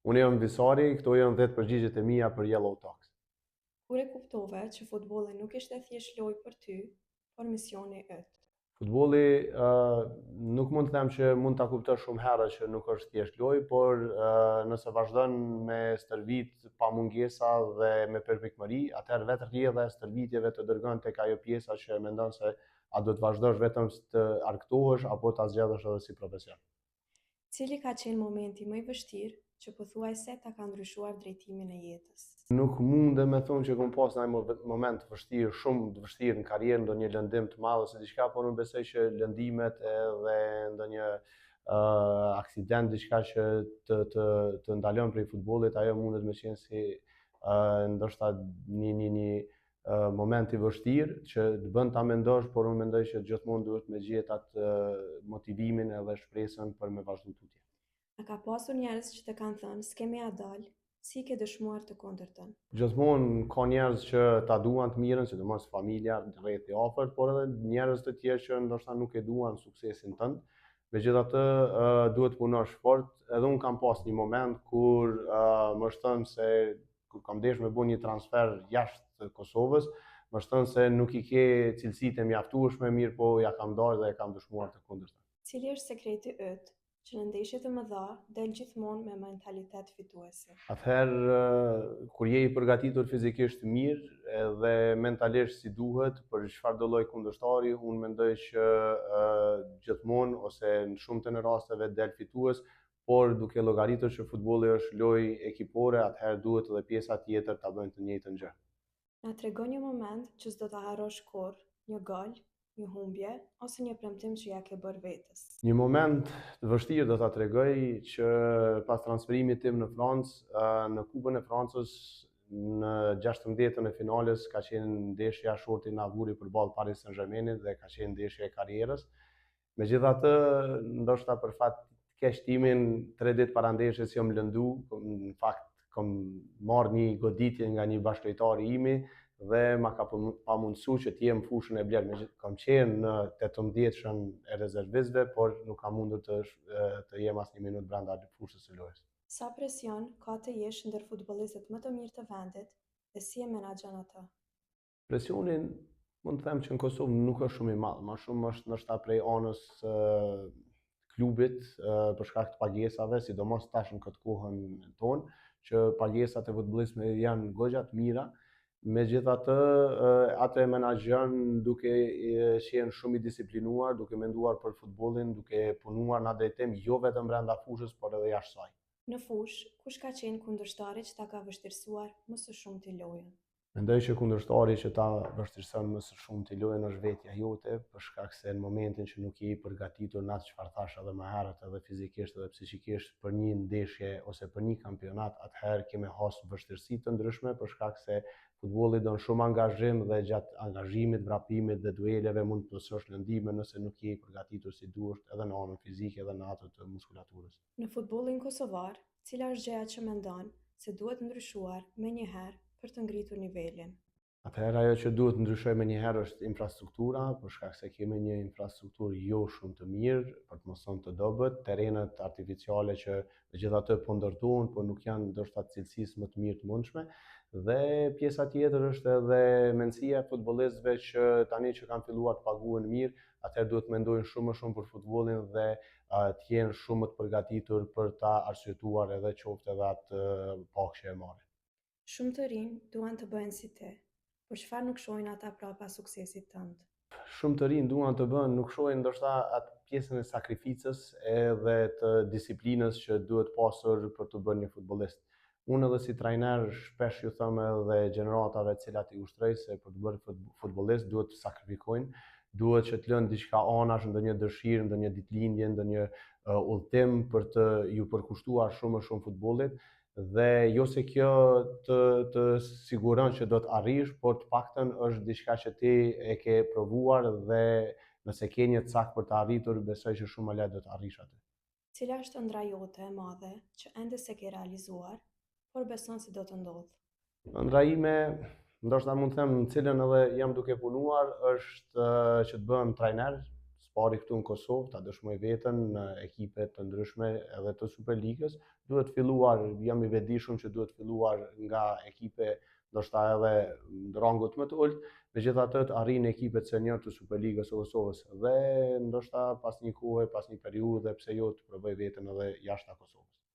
Unë jam Visari, këto janë 10 përgjigjet e mia për Yellow Talks. Kur e kuptove që futbolli nuk ishte thjesht lojë për ty, por misioni yt? Futbolli uh, nuk mund të them që mund ta kuptosh shumë herët që nuk është thjesht lojë, por uh, nëse vazhdon me stërvit pa mungesa dhe me përpikmëri, atëherë vetë rrjedha e stërvitjeve të dërgon tek ajo pjesa që mendon se a do të vazhdosh vetëm të argëtohesh apo ta zgjedhësh edhe si profesion. Cili ka qenë momenti më i vështirë që pothuajse ta ka ndryshuar drejtimin e jetës? Nuk mundem me thonë që kom pas naj moment të vështirë, shumë të vështirë në karrierë, ndonjë lëndim të madh ose diçka, por unë besoj që lëndimet edhe ndonjë uh, aksident, diçka që të, të, të ndalon prej futbollit, ajo mundet me qenë si uh, ndoshta një, një, një moment i vështirë që të bën ta mendosh, por unë mendoj që gjithmonë duhet me gjetë atë motivimin edhe shpresën për me vazhdu tutje. A ka pasur njerëz që të kanë thënë s'ke me ia dal, si ke dëshmuar të kundërtën? Gjithmonë ka njerëz që ta duan të mirën, sidomos familja, rrethi i afërt, por edhe njerëz të tjerë që ndoshta nuk e duan suksesin tënd. Megjithatë, duhet të punosh fort. Edhe unë kam pas një moment kur më është thënë se kur kam dashur me bo një transfer jashtë Kosovës, më është thënë se nuk i ke cilësitë e mjaftueshme, mirëpo ja kam dalë dhe e kam dëshmuar të kundërtën. Cili është sekreti yt që në ndeshje të mëdha del gjithmonë me mentalitet fituesi? Atëherë, kur je i përgatitur fizikisht mirë edhe mentalisht si duhet për çfarëdo lloj kundërshtari, unë mendoj që gjithmonë ose në shumtën e rasteve del fitues, por duke llogaritur që futbolli është lojë ekipore, atëherë duhet edhe pjesa tjetër ta bëjnë të njëjtën gjë. Na trego një moment që s'do ta harrosh kurrë, një gol, një humbje ose një premtim që ia ke bërë vetes. Një moment të vështirë do ta tregoj që pas transferimit tim në Francë, në Kupën e Francës në 16-ën e finales ka qenë ndeshja shorti na vuri përballë Paris Saint-Germainit dhe ka qenë ndeshja e karrierës. Megjithatë, ndoshta për fat të keq timin, tre ditë para ndeshjes jam lëndu, në fakt kom marrë një goditje nga një bashkëlojtar i imi dhe ma ka pamundësu që të jem në fushën e blertë. Megjithë, kam qenë në 18-shën e rezervistëve, por nuk kam mundur të, të jem asnjë minutë brenda fushës së lojës. Sa presion ka të jesh ndër futbollistët më të mirë të vendit dhe si e menaxhon atë? Presionin mund të them që në Kosovë nuk është shumë i madh, ma shumë është ndoshta prej anës së klubit për shkak të pagesave, sidomos tash në këtë kohën tonë, që pagesat e futbollistëve janë goxha të mira. Megjithatë, atë e menaxhon duke qenë shumë i disiplinuar, duke menduar për futbollin, duke punuar në drejtim jo vetëm brenda fushës, por edhe jashtë saj. Në fushë, kush ka qenë kundërshtari që ta ka vështirësuar më së shumti lojën? Mendoj që kundërshtari që ta vështirëson më së shumti lojën është vetja jote, për shkak se në momentin që nuk je i përgatitur në atë çfarë thashë edhe më herët edhe fizikisht edhe psiqikisht për një ndeshje ose për një kampionat, atëherë ke me has vështirësi të ndryshme për shkak se futbolli don shumë angazhim dhe gjatë angazhimit, vrapimit dhe dueleve mund të pësosh lëndime nëse nuk je i përgatitur si duhet edhe në anën fizike edhe në atë të muskulaturës. Në futbollin kosovar, cila është gjëja që mendon se duhet ndryshuar menjëherë për të ngritur nivelin? Atëherë ajo që duhet ndryshojë menjëherë është infrastruktura, për shkak se kemi një infrastrukturë jo shumë të mirë, për të mos thënë të dobët, terrenet artificiale që megjithatë po ndërtohen, por nuk janë ndoshta të cilësisë më të mirë të mundshme. Dhe pjesa tjetër është edhe mendësia e futbollistëve që tani që kanë filluar të paguhen mirë, atëherë duhet të mendojnë shumë më shumë për futbollin dhe të jenë shumë më të përgatitur për ta arsyetuar edhe qoftë edhe atë pagë që e marrin. Shumë të rinj duan të bëhen si ti, por çfarë nuk shohin ata prapa suksesit tënd? Shumë të rinj duan të bëhen, nuk shohin ndoshta atë pjesën e sakrificës edhe të disiplinës që duhet pasur për t'u bërë një futbollist. Unë edhe si trajner shpesh ju them edhe gjeneratave të cilat i ushtroj se për t'u bërë futbollist duhet të sakrifikojnë, duhet që të lënë diçka anash, ndonjë dëshirë, ndonjë ditëlindje, ndonjë udhëtim për të ju përkushtuar shumë më shumë futbollit dhe jo se kjo të të siguron që do të arrish, por të paktën është diçka që ti e ke provuar dhe nëse ke një cak për të arritur, besoj që shumë më lehtë do të arrish aty. Cila është ëndrra jote e madhe që ende s'e ke realizuar, por beson se do të ndodhë? Ëndrra ime, ndoshta mund të them në cilën edhe jam duke punuar, është që të bëhem trajner. Pari këtu në Kosovë, ta dëshmoj veten në ekipe të ndryshme edhe të Superligës. Duhet filluar, jam i vetëdijshëm që duhet filluar nga ekipe ndoshta edhe në rangut më të ulët, megjithatë të arrijnë ekipet senior të Superligës së Kosovës dhe ndoshta pas një kohe, pas një periudhe, pse jo të provoj veten edhe jashtë Kosovës.